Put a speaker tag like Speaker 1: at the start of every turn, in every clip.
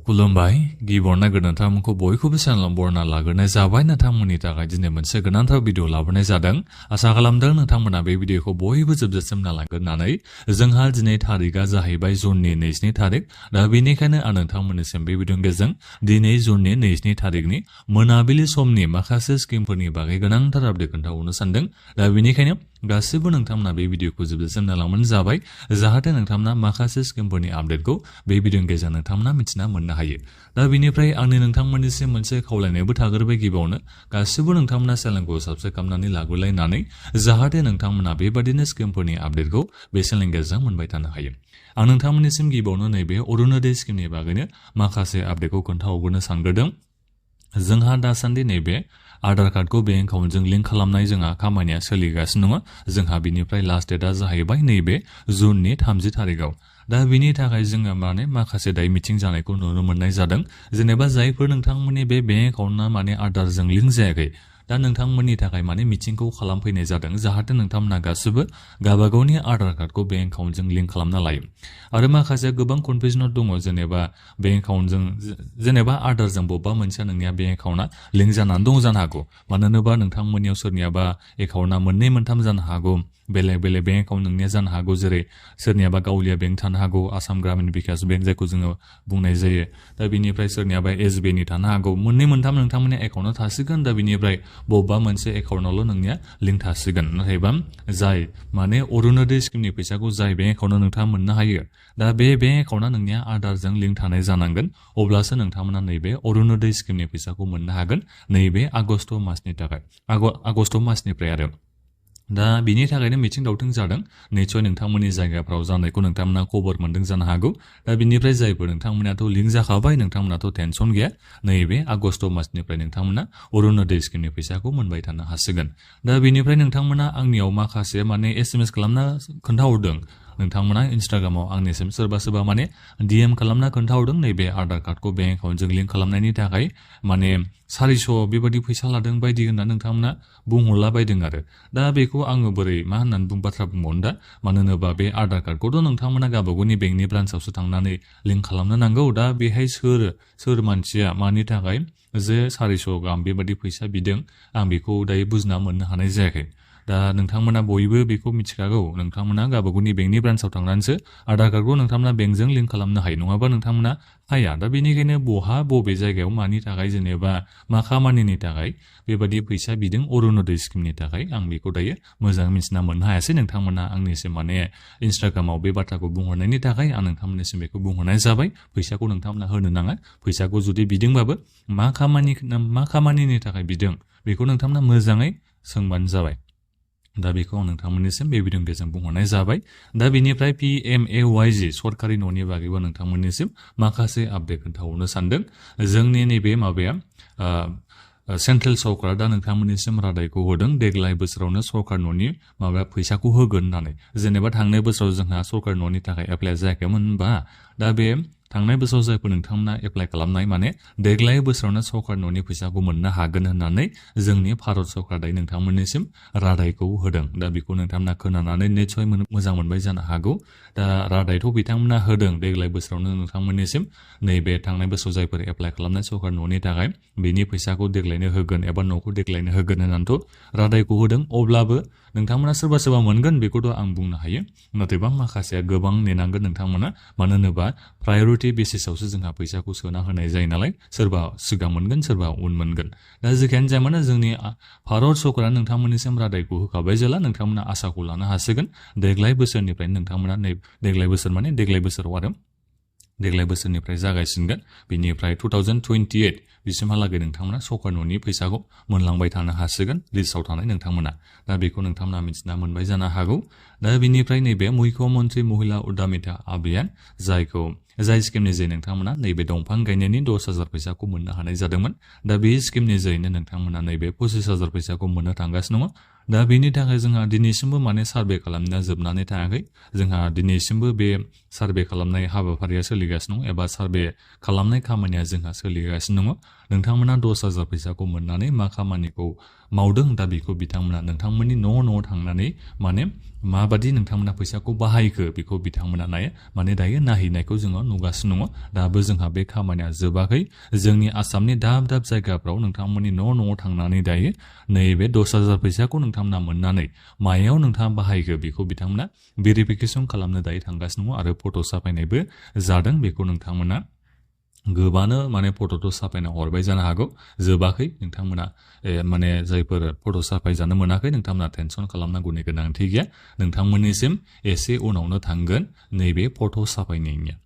Speaker 1: खुलुमबाय गिबियावनो गोनांथारखौ बयखौबो चेनेलाव बरना लाग्रोनाय जाबाय नोंथांमोननि थाखाय दिनै मोनसे गोनांथार भिडिअ लाबोनाय जादों आसा खालामदों नोंथांमोना बे भिडिअखौ बयबो जोबजासिम नायलांगोन होननानै जोंहा दिनै थारिखआ जाहैबाय जुननि 2 थारिख दा बेनिखायनो आं नोंथांमोननिसिम बे भिडिअनि गेजेरजों दिनै जुननि 2 थारिखनि मोनाबिलि समनि माखासे स्किमफोरनि बागै गोनांथार आपडेट खोन्थाहरनो सानदों दा बेनिखायनो गासिबो नोंथांमोना बे भिडिअखौ जोबजासिम नायलांबानो जाबाय जाहाथे नोंथांमोना माखासे स्किमफोरनि आपडेटखौ बे भिडिअनि गेजेरजों नोंथांमोना मिथिना मोननो हायो दा बेनिफ्राय आंनि नोंथांमोननिसिम मोनसे खावलायनायबो थाग्रोबाय गिबियावनो गासिबो नोंथांमोना चेनेलखौ साबस्क्राइब खालामनानै लाग्रोलायनानै जाहाथे नोंथांमोना बेबादिनो स्किमफोरनि आपडेटखौ बे चेनेलनि गेजेरजों मोनबाय थानो हायो आं नोंथांमोननिसिम गिबियावनो नैबे अरुणोदय स्किमनि बागैनो माखासे आपडेटखौ खोन्थाहरग्रोनो सानग्रोदों जोंहा दासान्दि नैबे आधार कार्डखौ बेंक एकाउन्टजों लिंक खालामनाय जोंहा खामानिया सोलिगासिनो दङ जोंहा बिनिफ्राय लास्ट डेटआ जाहैबाय नैबे जुननि 30 थारिखआव दा बिनि थाखाय जोङो माखासे दाय मिटिं जानायखौ नुनो मोननाय जादों जेनेबा जायफोर नोंथांमोननि बे बेंक एकाउन्टआ आधारजों लिंक जायाखै दा नोंथांमोननि थाखाय मिटिंखौ खालामफैनाय जादों जाहाथे नोंथांमोना गासिबो गावबागावनि आधार कार्डखौ बेंक एकाउन्टजों लिंक खालामना लायो आरो माखासे गोबां कनफिउजन दङ जेनेबा बेंक एकाउन्टजों जेनेबा आधारजों बबेबा मोनसे नोंनिया बेंक एकाउन्टआ लिंक जानानै दं जानो हागौ मानो होनोबा नोंथांमोननियाव सोरनियाबा एकाउन्टआ 2-3 जानो हागौ बेलेग बेलेग बेंक एकाउन्ट नोंनिया जानो हागौ जेरै सोरनियाबा गावलिया बेंक थानो हागौ आसाम ग्रामीण बिकास बेंक जायखौ जोङो बुंनाय जायो दा बिनिफ्राय सोरनियाबा SBM नि थानो हागौ 2-3 नोंथांमोननि एकाउन्टआव थासिगोन दा बिनिफ्राय बबेबा मोनसे एकाउन्टआवल' नोंनिया लिंक थासिगोन नाथायबा जाय अरुणोदय स्किमनि फैसाखौ जाय बेंक एकाउन्टआव नोंथाङा मोननो हायो दा बे बेंक एकाउन्टआ नोंनिया आधारजों लिंक थानाय जानांगोन अब्लासो नोंथांमोना नैबे अरुणोदय स्किमनि फैसाखौ मोननो हागोन नैबे आगष्ट मासनि थाखाय आगष्ट मासनिफ्राय आरो दा बिनि थाखायनो मिथिं दावथिं जादों निसय नोंथांमोननि जायगाफ्राव जानायखौ नोंथांमोना खबर मोनदों जानो हागौ दा बिनिफ्राय जायफोर नोंथांमोनाथ' लिंक जाखाबाय नोंथांमोनाथ' टेनसन गैया नैबे आगष्ट मासनिफ्राय नोंथांमोना अरुणोदय स्किमनि फैसाखौ मोनबाय थानो हासिगोन दा बिनिफ्राय नोंथांमोना आंनियाव माखासे SMS खालामना खोन्थाहरदों नोंथांमोना इन्स्टाग्रामाव आंनिसिम सोरबा DM खालामना खोन्थाहरदों नैबे आधार कार्डखौ बेंक एकाउन्टजों लिंक खालामनायनि थाखाय 400 बेबायदि फैसा लादों बायदि होनना नोंथांमोना बुंहरला बायदों आरो दा बेखौ आङो बोरै मा होननानै बाथ्रा बुंबावनो दा मानो होनोबा बे आधार कार्डखौथ' नोंथांमोना गावबागावनि बेंकनि ब्रान्सआवसो थांनानै लिंक खालामनो नांगौ दा बेहाय सोर मानसिया मानि थाखाय जे 400 गाहाम बेबायदि फैसा बिदों आं बेखौ दायो बुजिना मोननो हानाय जायाखै दा नोंथांमोना बयबो बेखौ मिथिखागौ नोंथांमोना गावबागावनि बेंकनि ब्रान्सआव थांनानैसो आधार कार्डखौ नोंथांमोना बेंकजों लिंक खालामनो हायो नङाबा नोंथांमोना हाया दा बेनिखायनो बबे जायगायाव मानि थाखाय जेनेबा मा खामानिनि थाखाय बेबायदि फैसा बिदों अरुणोदय स्किमनि थाखाय आं बेखौ दायो मोजां मिथिना मोननो हायासै नोंथांमोना आंनिसिम इन्स्टाग्रामाव बे बाथ्राखौ बुंहरनायनि थाखाय आं नोंथांमोननिसिम बेखौ बुंहरनाय जाबाय फैसाखौ नोंथांमोना होनो नाङा फैसाखौ जुदि बिदोंबाबो मा खामानिनि थाखाय बिदों बेखौ नोंथांमोना मोजाङै सोंबानो जाबाय दा बेखौ आं नोंथांमोननिसिम बे भिडिअनि गेजेरजों बुंहरनाय जाबाय दा बेनिफ्राय PMAY-G सरकारि न'नि बागैबो नोंथांमोननिसिम माखासे आपडेट खोन्थाहरनो सानदों जोंनि नैबे माबाया सेन्ट्रेल सरकारा दा नोंथांमोननिसिम रादायखौ होदों देग्लाय बोसोरावनो सरकार न'नि फैसाखौ होगोन होननानै जेनेबा थांनाय बोसोराव जोंहा सरकार न'नि थाखाय एप्लाइ जायाखैमोन होनबा दा बे थांनाय बोसोराव जायफोर नोंथांमोना एप्लाइ खालामनाय देग्लाय बोसोरावनो सरकार न'नि फैसाखौ मोननो हागोन होननानै जोंनि भारत सरकार दायो नोंथांमोननिसिम रादायखौ होदों दा बेखौ नोंथांमोना खोनानानै निसय मोजां मोनबाय जानो हागौ दा रादायथ' बिथांमोना होदों देग्लाय बोसोरावनो नोंथांमोननिसिम नैबे थांनाय बोसोराव जायफोर एप्लाइ खालामनाय सरकार न'नि थाखाय बेनि फैसाखौ देग्लायनो होगोन एबा न'खौ देग्लायनो होगोन होननानैथ' रादायखौ होदों अब्लाबो नोंथांमोना सोरबा मोनगोन बेखौथ' आं बुंनो हायो नाथायबा माखासेया गोबां नेनांगोन नोंथांमोना मानो होनोबा प्रायरिटि बेसिसावसो जोंहा फैसाखौ सोना होनाय जायो नालाय सोरबा सिगां मोनगोन सोरबा उन मोनगोन दा जेखियानो जाया मानो जोंनि भारत सरकारा नोंथांमोननिसिम रादायखौ होखाबाय जेला नोंथांमोना आसाखौ लानो हासिगोन देग्लाय बोसोरनिफ्रायनो नोंथांमोना देग्लाय बोसोराव आरो देग्लाय बोसोरनिफ्राय जागायसिनगोन बेनिफ्राय 2028 बिसिमहालागै नोंथांमोना सरकार न'नि फैसाखौ मोनलांबाय थानो हासिगोन लिस्टआव थानाय नोंथांमोना दा बेखौ नोंथांमोना मिथिना मोनबाय जानो हागौ दा बिनिफ्राय नैबे मुख्यमन्त्रि महिला उद्यमिता अभियान जाय स्किमनि जै नोंथांमोना नैबे दंफां गायनायनि 10,000 फैसाखौ मोननो हानाय जादोंमोन दा बे स्किमनि जैनो नोंथांमोना नैबे 25,000 फैसाखौ मोननो थांगासिनो दङ दा बेनि थाखाय जोंहा दिनैसिमबो सार्भे खालामनाया जोबनानै थाङाखै जोंहा दिनैसिमबो बे सार्भे खालामनाय हाबाफारिया सोलिगासिनो दङ एबा सार्भे खालामनाय खामानिया जोंहा सोलिगासिनो दङ नोंथांमोना 10,000 फैसाखौ मोननानै मा खामानिखौ मावदों दा बेखौ बिथांमोना नोंथांमोननि न' थांनानै माने माबादि नोंथांमोना फैसाखौ बाहायखो बेखौ बिथांमोना माने दायो नायहैनायखौ जोङो नुगासिनो दङ दाबो जोंहा बे खामानिया जोबाखै जोंनि आसामनि दाब जायगाफ्राव नोंथांमोननि न' थांनानै दायो नैबे 10,000 फैसाखौ नोंथांमोना मोननानै मायाव नोंथाङा बाहायखो बेखौ बिथांमोना भेरिफिकेसन खालामनो दायो थांगासिनो दङ आरो फट' साफायनायबो जादों बेखौ नोंथांमोना गोबानो माने फट'थ' साफायना हरबाय जानो हागौ जोबाखै नोंथांमोना माने जायफोर फट' साफाय जानो मोनाखै नोंथांमोना टेनसन खालामनांगौनि गोनांथि गैया नोंथांमोननिसिम एसे उनावनो थांगोन नैबे फट' साफायनायनिया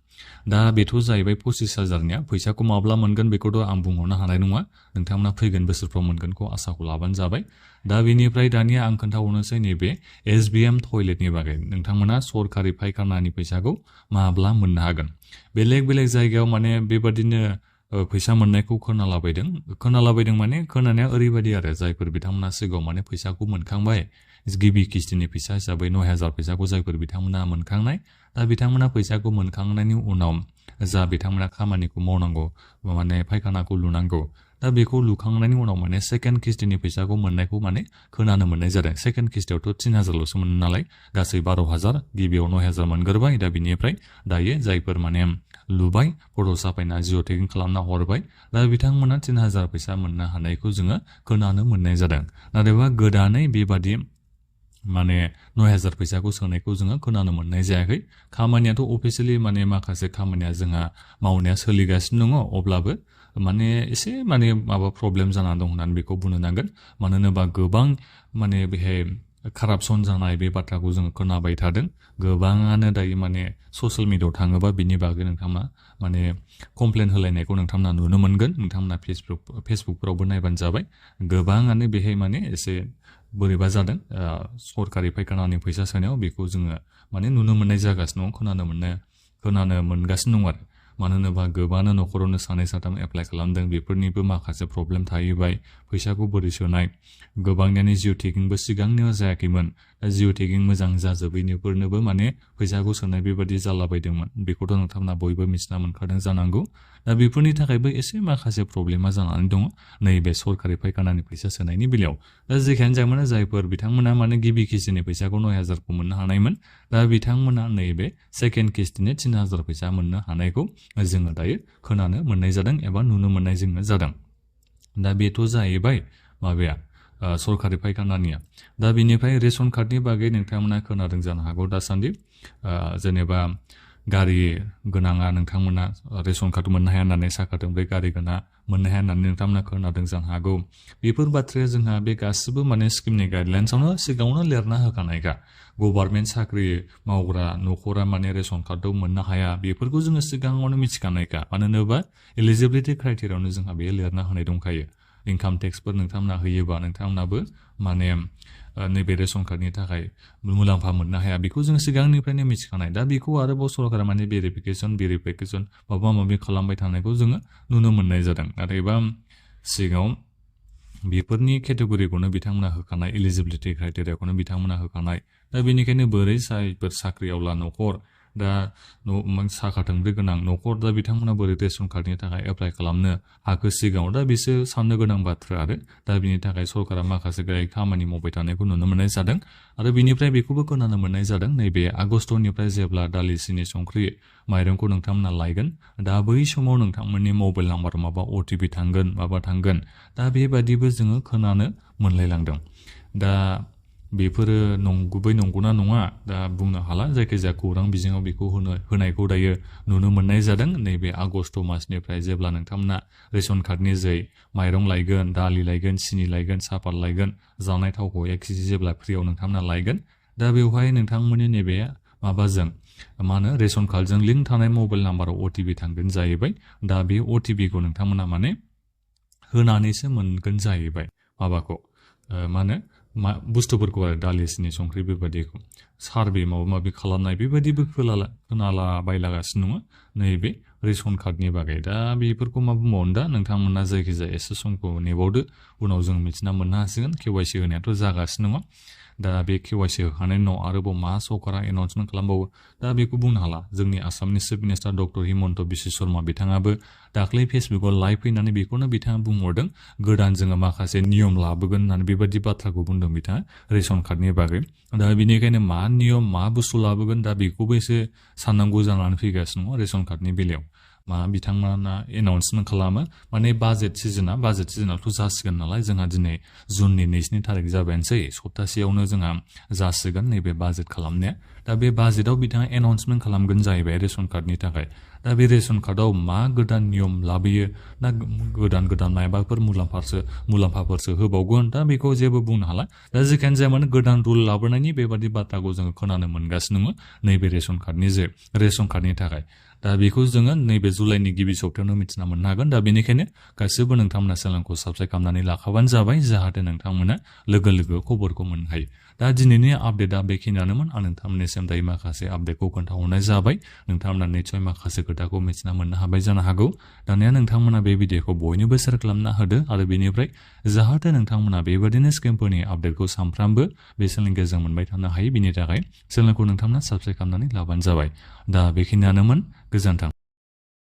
Speaker 1: दा बेथ' जाहैबाय 25,000निया फैसाखौ माब्ला मोनगोन बेखौथ' आं बुंहरनो हानाय नङा नोंथांमोना फैगोन बोसोरफ्राव मोनगोनखौ आसाखौ लाबानो जाबाय दा बेनिफ्राय दानिया आं खोन्थाहरनोसै नैबे SBM टयलेटनि बागै नोंथांमोना सरकारि फायखानानि फैसाखौ माब्ला मोननो हागोन बेलेग जायगायाव माने बेबादिनो फैसा मोननायखौ खोनालाबायदों माने खोनानाया ओरैबायदि आरो जायफोर बिथांमोना सिगाङाव माने फैसाखौ मोनखांबाय गिबि किस्तिनि फैसा हिसाबै 9,000 फैसाखौ जायफोर बिथांमोना मोनखांनाय दा बिथांमोना फैसाखौ मोनखांनायनि उनाव जा बिथांमोना खामानिखौ मावनांगौ माने फायखानाखौ लुनांगौ दा बेखौ लुखांनायनि उनाव माने सेकेन्ड किस्तिनि फैसाखौ मोननायखौ माने खोनानो मोननाय जादों सेकेन्ड किस्तियावथ' 3,000ल'सो मोनो नालाय गासै 12,000 गिबियाव 9,000 मोनगोरबाय दा बिनिफ्राय दायो जायफोर माने लुबाय फट' साफायना जिअ' टेगिं खालामना हरबाय दा बिथांमोना 3,000 फैसा मोननो हानायखौ जोङो खोनानो मोननाय जादों नाथायबा गोदानै बेबादि माने 9,000 फैसाखौ सोनायखौ जोङो खोनानो मोननाय जायाखै खामानियाथ' अफिसियेलि माने माखासे खामानिया जोंहा मावनाया सोलिगासिनो दङ अब्लाबो माने एसे माने माबा प्रब्लेम जानानै दं होननानै बेखौ बुंनो नांगोन मानो होनोबा गोबां माने बेहाय कारापसन जानाय बे बाथ्राखौ जोङो खोनाबाय थादों गोबाङानो दायो माने ससियेल मिडियायाव थाङोबा बिनि बागै नोंथांमोना माने कमप्लेन होलायनायखौ नोंथांमोना नुनो मोनगोन नोंथांमोना फेसबुकफोरावबो नायबानो जाबाय गोबाङानो बेहाय माने एसे बोरैबा जादों सरकारि फायखानानि फैसा सोनायाव बेखौ जोङो माने नुनो मोननाय जागासिनो दं खोनानो मोनगासिनो दं आरो मानो होनोबा गोबाङानो न'खरावनो 2-3 एप्लाइ खालामदों बेफोरनिबो माखासे प्रब्लेम थाहैबाय फैसाखौ बोरै सोनाय गोबांनियानो जिअ' टेगिंबो सिगांनियाव जायाखैमोन जिअ' टेगिं मोजां जाजोबैनिफोरनोबो माने फैसाखौ सोनाय बेबादि जालाबायदोंमोन बेखौथ' नोंथांमोना बयबो मिथिना मोनखादों जानांगौ दा बेफोरनि थाखायबो एसे माखासे प्रब्लेमा जानानै दङ नैबे सरकारि फायखानानि फैसा सोनायनि बेलायाव दा जेखियानो जाया मानो जायफोर बिथांमोना माने गिबि किस्तिनि फैसाखौ 9,000खौ मोननो हानायमोन दा बिथांमोना नैबे सेकेन्ड किस्तिनि 3,000 फैसा मोननो हानायखौ जोङो दायो खोनानो मोननाय जादों एबा नुनो मोननाय जोङो जादों दा बेथ' जाहैबाय माबाया सरकारि फायखानानिया दा बिनिफ्राय रेशन कार्डनि बागै नोंथांमोना खोनादों जानो हागौ दासान्दि जेनेबा गारि गोनाङा नोंथांमोना रेशन कार्ड मोननो हाया होननानै साखा थोंब्रै गारि गोनाङा मोननो हाया होननानै नोंथांमोना खोनादों जानो हागौ बेफोर बाथ्राया जोंहा बे गासिबो माने स्किमनि गाइडलाइन्सआवनो सिगाङावनो लिरना होखानायखा गभर्नमेन्ट साख्रि मावग्रा न'खरा माने रेशन कार्डखौ मोननो हाया बेफोरखौ जोङो सिगाङावनो मिथिखानायखा मानो होनोबा एलिजिबिलिटि क्राइटेरियावनो जोंहा बेयो लिरना होनाय दंखायो इनकाम टेक्सफोर नोंथांमोना होयोबा नोंथांमोनाबो माने नैबे रेशन कार्डनि थाखाय मुलाम्फा मोननो हाया बेखौ जों सिगांनिफ्रायनो मिथिखानाय दा बेखौ आरोबाव सरकारा माने भेरिफिकेसन माबा माबि खालामबाय थानायखौ जोङो नुनो मोननाय जादों नाथायबा सिगाङाव बेफोरनि केटेगरिखौनो बिथांमोना होखानाय एलिजिबिलिटि क्राइटेरियाखौनो बिथांमोना होखानाय दा बेनिखायनो बोरै जायफोर साख्रियावला न'खर दा साखा थोंब्रै गोनां न'खर दा बिथांमोना बोरै रेशन कार्डनि थाखाय एप्लाइ खालामनो हाखो सिगाङाव दा बिसोर साननो गोनां बाथ्रा आरो दा बिनि थाखाय सरकारा माखासे खामानि मावबाय थानायखौ नुनो मोननाय जादों आरो बिनिफ्राय बेखौबो खोनानो मोननाय जादों नैबे आगस्टनिफ्राय जेब्ला दालि सिनि संख्रि माइरंखौ नोंथांमोना लायगोन दा बै समाव नोंथांमोननि मबाइल नाम्बार माबा OTP थांगोन माबा थांगोन दा बेबादिबो जोङो खोनानो मोनलायलांदों दा बेफोरो नंगुबै नंगौना नङा दा बुंनो हाला जायखिजाया खौरां बिजोङाव बेखौ होनायखौ दायो नुनो मोननाय जादों नैबे आगस्ट मासनिफ्राय जेब्ला नोंथांमोना रेशन कार्डनि जै माइरं लायगोन दालि लायगोन सिनि लायगोन सापात लायगोन जानाय थावखौ 1 केजि जेब्ला फ्रियाव नोंथांमोना लायगोन दा बेवहाय नोंथांमोननि नैबे माबाजों मा होनो रेशन कार्डजों लिंक थानाय मबाइल नाम्बाराव OTP थांगोन जाहैबाय दा बे OTPखौ नोंथांमोना माने होनानैसो मोनगोन जाहैबाय माबाखौ मा होनो बुस्थुफोरखौ आरो दालि सिनि संख्रि बेबायदिखौ सार्भे माबा माबि खालामनाय बेबायदिबो खोनालाबायलागासिनो दङ नैबे रेशन कार्डनि बागै दा बेफोरखौ मा बुंबावनो दा नोंथांमोना जायखिजाया एसे समखौ नेबावदो उनाव जों मिथिना मोननो हासिगोन KYC होनायाथ' जागासिनो दङ दा बे KYC होखांनायनि उनाव आरोबाव मा सरकारा एनाउन्समेन्ट खालामबावो दा बेखौ बुंनो हाला जोंनि आसामनि chief minister doctor Himanta Biswa Sharma बिथाङाबो दाख्लै फेसबुकाव लाइभ फैनानै बेखौनो बिथाङा बुंहरदों गोदान जोङो माखासे नियम लाबोगोन होननानै बेबायदि बाथ्राखौ बुंदों बिथाङा रेशन कार्डनि बागै दा बेनिखायनो मा नियम मा बुस्थु लाबोगोन दा बेखौबो एसे साननांगौ जानानै फैगासिनो दङ रेशन कार्डनि बेलायाव मा बिथांमोना एनाउन्समेन्ट खालामो माने बाजेट सिजोनाथ' जासिगोन नालाय जोंहा दिनै जुननि 2 थारिख जाबायानोसै सप्तासेयावनो जोंहा जासिगोन नैबे बाजेट खालामनाया दा बे बाजेटाव बिथाङा एनाउन्समेन्ट खालामगोन जाहैबाय रेशन कार्डनि थाखाय दा बे रेशन कार्डआव मा गोदान नियम लाबोयो ना गोदान मायबाफोर मुलाम्फाफोरसो होबावगोन दा बेखौ जेबो बुंनो हाला दा जेखियानो जाया मानो गोदान रुल लाबोनायनि बेबादि बाथ्राखौ जोङो खोनानो मोनगासिनो दङ नैबे रेशन कार्डनि थाखाय दा बेखौ जोङो नैबे जुलाइनि गिबि सप्तायावनो मिथिना मोननो हागोन दा बेनिखायनो गासिबो नोंथांमोना चेनेलखौ साबस्क्राइब खालामनानै लाखाबानो जाबाय जाहाथे नोंथांमोना लोगो खबरखौ मोननो हायो दा दिनैनि आपडेटआ बेखिनियानोमोन आं नोंथांमोननिसिम दायो माखासे आपडेटखौ खोन्थाहरनाय जाबाय नोंथांमोना निसय माखासे खोथाखौ मिथिना मोननो हाबाय जानो हागौ दानिया नोंथांमोना बे भिडिअखौ बयनोबो शेयार खालामना होदो आरो बेनिफ्राय जाहाथे नोंथांमोना बेबायदिनो स्किमफोरनि आपडेटखौ सानफ्रामबो बे चेनेलनि गेजेरजों मोनबाय थानो हायो बिनि थाखाय चेनेलखौ नोंथांमोना साबस्क्राइब खालामनानै लाबानो जाबाय दा बेखिनियानोमोन गोजोन्थों